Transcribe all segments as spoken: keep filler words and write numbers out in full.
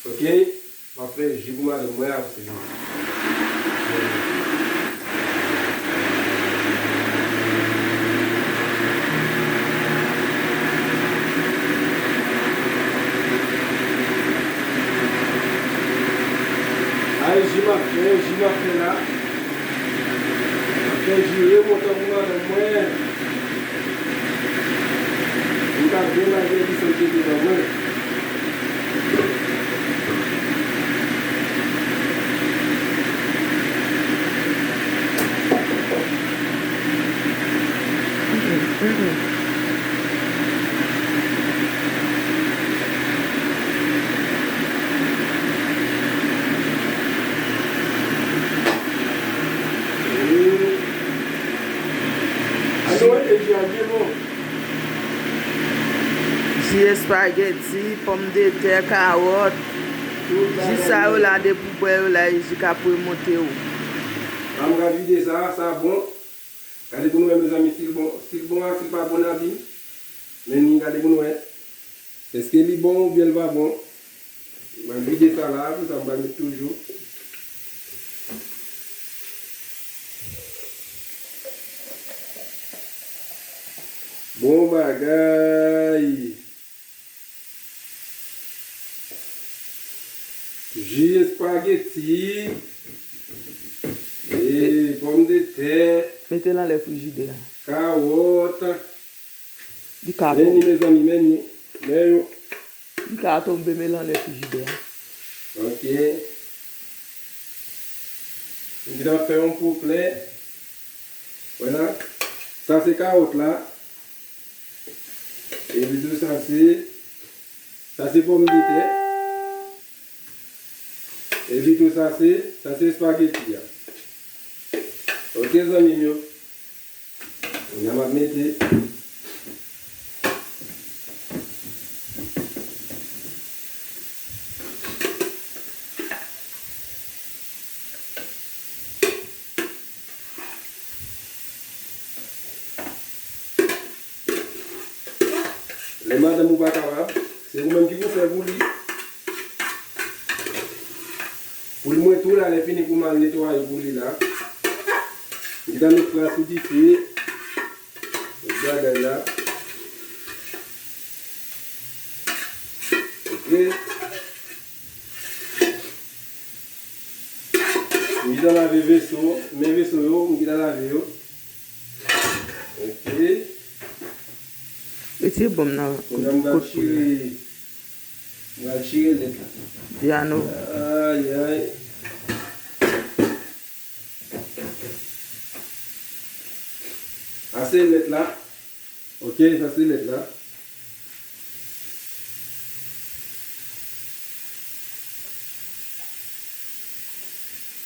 Ok, m ap fè ji pou madanm mwen apre se vini. Ay, ji m ap fè, ji m ap fè la. M ap fè ji remontan pou madanm mwen. M ka byen malgre li sot kite nan mwen. Ji espageti, pòmdetè, kawòt, ji sa yo la, depi w bwè yo la, e ji k ap remonte w. An m ka vide sa, sa bon. Gade pou nou wè, mezanmi, si l bon, si l bon a, si l pa bon, n a di m. Men ni, gade pou nou wè. Èske li bon oubyen l pa bon? Mwen vide sa la, apre sa, m pral met toujou. Bon bagay! Ji espageti, e, pòmdetè, mete l anlè frijidè a, kawòt. Li ka men ni, mezanmi, men ni. Men yo. Li ka tonbe, men l anlè frijidè a. Ok. M gentan fè yon pouplet. Vwala. Sa se kawòt la. Epi tou sa se, sa se pòmdetè. Epi tou sa se, sa se espageti a. Ok, zanmi m yo. Kounye a m ap mete. Lè madanm ou pa kapab, se ou menm ki pou fè pou li. Poul mwen tou la, lè fini pou m al netwaye pou li la. M gentan met pwa sou dife. Met bagay la. Ok. M gentan lave veso, men veso yo, m gentan lave yo. Ok. Retire bon m nan. Kounye a m pral kot pou li. Chire, m pral chire lèt la. Piano. Ay, ay. Sa se lèt la. Ok, sa se lèt la.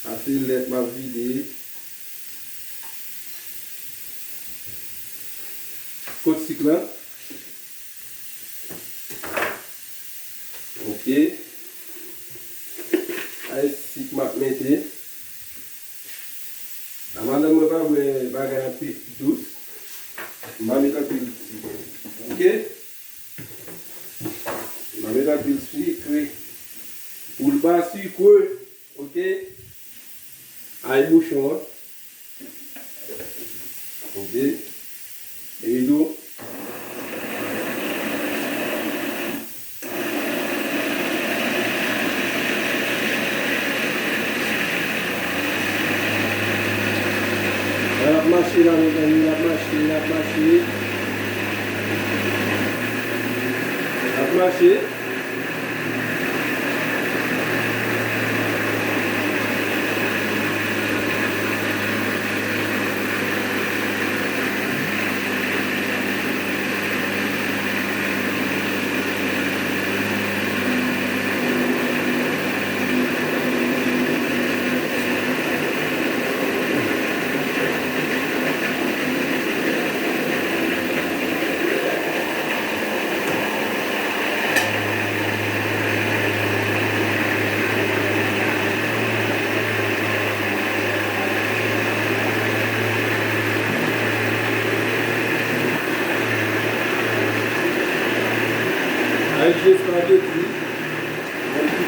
Sa se lèt m ap vide. Kot sik la? Ok. Ay sik m ap mete. A madanm mwen pa bwè bagay anpil dous. M pa met anpil sik. Ok? M pa met anpil sikre. Pou l pa sikre. Ok? Ay bouchon an. Ok. Epi tou. L ap mache la, mezanmi, l ap mache, l ap mache. L ap mache.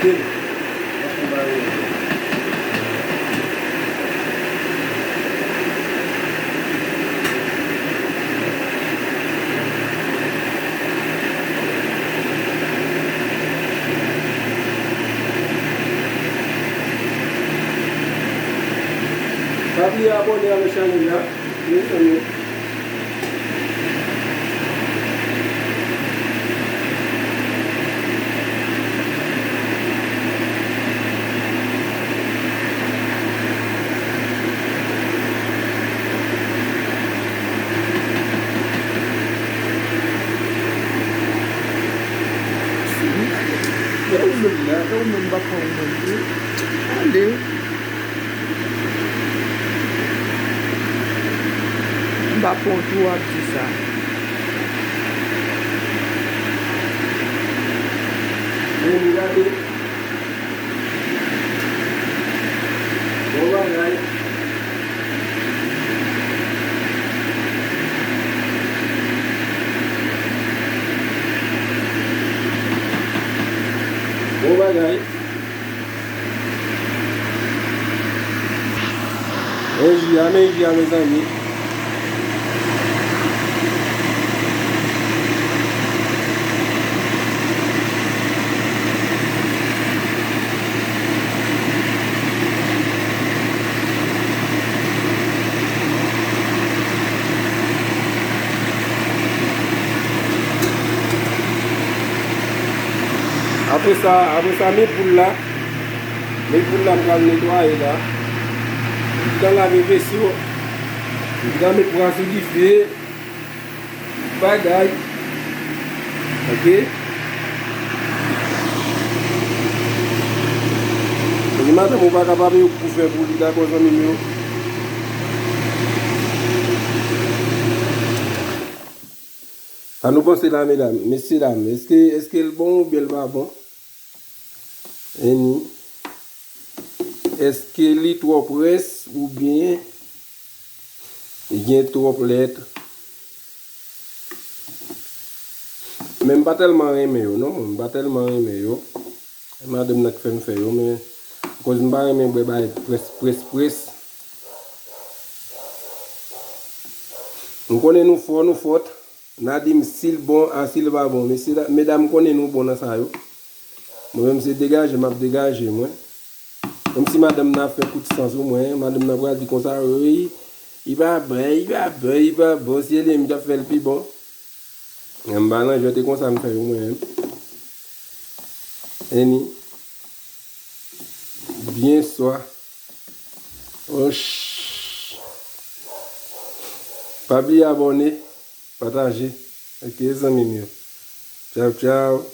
Pa bliye abòne avèk chanèl la, mezanmi. Ou menm la, ou menm pa pran ou menm tou. Ale. M pa pran w tou w ap di sa. Vin gade. Bon bagay. Bon bagay. Men ji a, men ji a, mezanmi. Apre sa, apre sa, men poul la. Men poul la m pral netwaye la. M pral lave veso. M pral met pwa sou dife. Bagay. Ok. Paske madanm ou pa ka pa peye pou fè pou li, dakò, zanmi m yo? Sa nou panse la, medam, mesye dam, èske, èske l bon oubyen l pa bon? Eni. Èske li twò près oubyen li gen twòp lèt? Men m pa tèlman renmen yo, non, m pa tèlman renmen yo. E madanm nan k fè m fè yo, men akoz m pa renmen bwè bagay près, près, près. M konnen nou fò, nou fòt. N a di m si l bon a si l pa bon. Mesye, medam, m konnen nou bon nan sa yo. Mwen menm se degaje m ap degaje mwen. Menm si madanm nan ap fè kout san sou mwen, madanm nan pral di konsa, wi, li pa bon, li pa bon, li pa bon, se li menm k ap fè l pi bon. Men m pa nan jwèt, e konsa m fè yo mwen menm. Eni. Byen swa. Osh. Pa bliye abòne, pataje. Ok, zanmi m yo. Tchaw, tchaw.